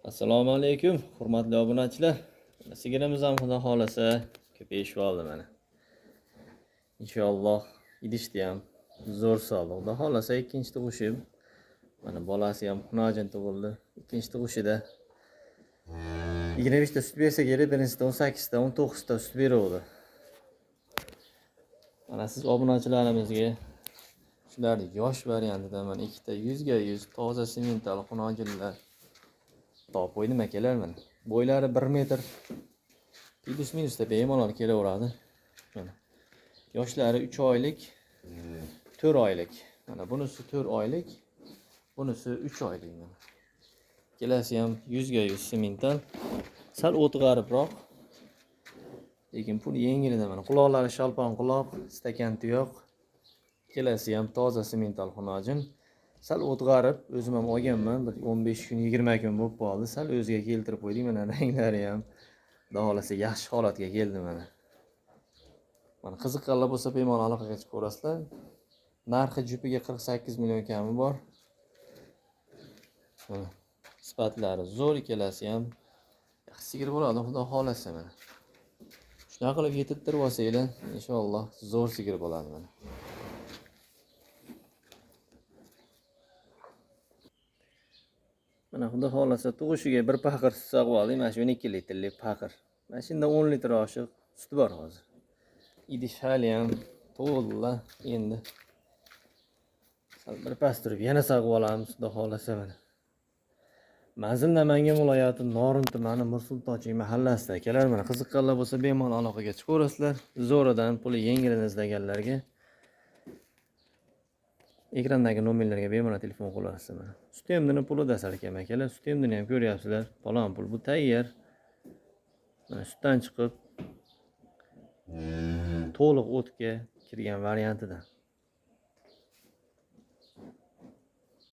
Assalomu alaykum, hurmatli obunachilar. Sigirimiz ham xudo xolasa ko'payishib oldi mana. Inshaalloh idishni ham zo'r soldi. Xudo xolasa ikkinchi tug'ishib, mana bolasi ham xunojin tug'ildi. Ikkinchi tug'ishida 25 ta sut bersa kerak, birinchisida 18 ta, 19 ta sut beruvdi. Mana siz obunachilarimizga shularni yosh variantida mana ikkita 100 ga 100 toza semental xunojinlar topib qo'ydim akalar mana. Bo'ylari 1 metr plus minusda bemalol kelaveradi. Mana yoshlari 3 oylik, 4 oylik. Mana bunisi 4 oylik, bunisi 3 oylik mana. Ikkalasi ham 100 ga 100 semental. Sal o'tg'aribroq. Lekin pul yengilida mana. Quloqlari shalpon quloq, stakan tuyoq. Ikkalasi ham toza semental xunojin. Sal o'tg'arib, o'zim ham olganman, bir 15 kun, 20 kun bo'lib qoldi. Sal o'ziga keltirib qo'ydik. Mana ranglari ham xudo xolasa yaxshi holatga keldi mana. Mana qiziqqanlar bo'lsa bemalol aloqaga chiqib ko'rasizlar. Narxi jupiga 48 million kami bor. Mana sifatlari zo'r, ikkalasi ham yaxshi sigir bo'ladi, xudo xolasa mana. Shunaqa qilib yetiltirib olsanglar, inshaalloh zo'r sigir bo'ladi mana. Mana xudo xolasa tug'ishiga bir paqir sut sog'ib oldik. Mana shu 12 litrlik paqir. Mana shunda 10 litr oshiq suti bor hozir. Idish hali ham to'la endi. Sal bir pas turib yana sog'ib olamiz xudo xolasa mana. Manzil Namangan viloyati Norin tumani Mirsultonchik mahallasida akalar. Mana qiziqqanlar bo'lsa bemalol aloqaga chiqaverasizlar. Zo'ridan puli yengilini izlaganlarga ekrandagi nomerlarga bemalol telefon qilasizlar mana. Sut emdini puli da sal kam akalar. Sut emdini ham ko'ryapsizlar. Falon pul bu tayyor. Mana sutdan chiqib to'liq o'tga kirgan variantida.